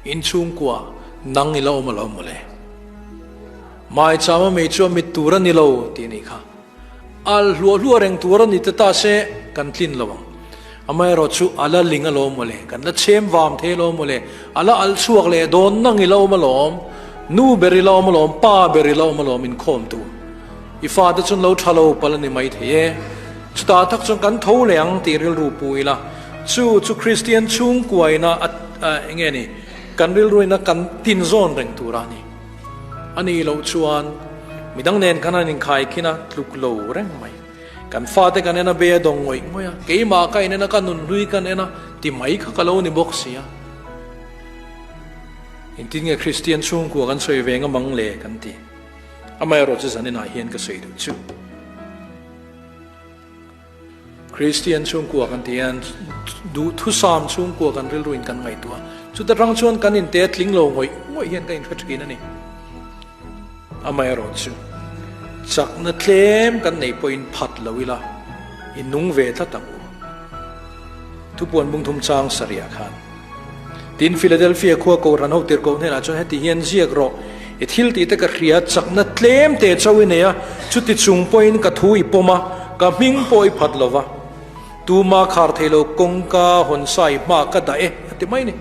In chhungkua nang i la awm alawm mawle. Maichama mei chu a mit tur a ni lo tih a nih kha. Al hluah hluah reng tur a ni ta ta se kan tlin lo ang. Amaherawh chu a la ling alawm mawle, kan la chhem vam thei alawm mawle, a la alh chhuak leh dawn nang i la awm alawm, nu ber i la awm alawm, pa ber i la awm alawm inkhawm tur. I fate chuan lo tha lo palh a ni mai thei e. Chutah tak chuan kan tho leh ang tih rilru pu ila, chu chu Kristian chhungkuaina a eng nge ni, kan rilruina kan tinzawn reng tur a ni. A nih loh chuan midang nen khan an inkhai khin a, tluk lo reng mai. Kan fate kan en a, be a dawng ngawih ngawih a, keimah ka in en a, ka nunhlui kan en a, ti mai kha ka lo ni bawk si a. Engtin nge Kristian chhungkua kan sawi ve ngam ang le kan ti. Amaherawh chu zaninah hian ka sawi duh chu. Kristian chhungkua kan tih hian duhthusam chhungkua kan rilruin kan ngaihtuah. Chuta tang chuan kan inte a tling lo ngawih ngawih hian ka inhre thin a ni. Amaherawh chu chakna tlem kan neih pawhin phat lo ila i nung ve tlat ang u. Thupuan bungthum chang sarih ah khan. Tin, Philadelphia khua Kohhran ho tirhkoh hnenah chuan heti hian ziak rawh, I thil tih te ka hria, chakna tlem te chauh i nei a, chuti chung pawhin ka thu i pawm a, ka hming pawh i phat lo va. Tuma khar thei lo kawngka hawn sa i hma ka dah e, a ti mai a ni.